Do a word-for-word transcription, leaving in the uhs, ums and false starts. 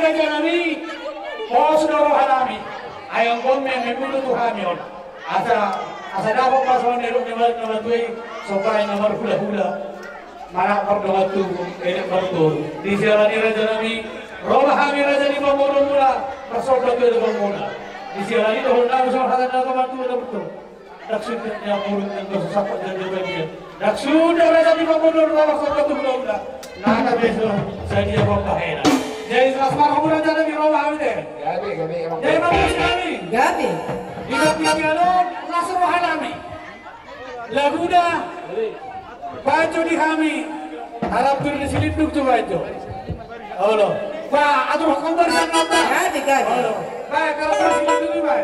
Rajanami, pos do rohanami. Ai anggo on ma memundut tu hami on. Asa, asa dapot ma songon na nidok ni na matua i, so baen na marhulahula, manang mardongan tubu, elek martoru. Disiala ni rajanami, ro ma hami raja ni pamoruonmuna, marsomba tu elek pamoruonmuna. Disiala ni dohononnami songon hata ni na matua na betul. Ndang suda na muruk nang dosa sapa jadi bagian. Ndang suda raja ni pamoruon ro marsomba tu hulahula. Nang na beso sadia pambahenan. Jadi las marhum rajanami ro ma hami te. Gabe, gabe, emang. Jadi ma las hami. Gabe. Di gabe gabe alo las rohanami. Laguna. Baen jo di hami. Harap pir ni silindung jo baen jo. Olo. Ba, atur hakon barisan nata. Gabe, gabe. Olo. Ba, kalau barisan nata, ba.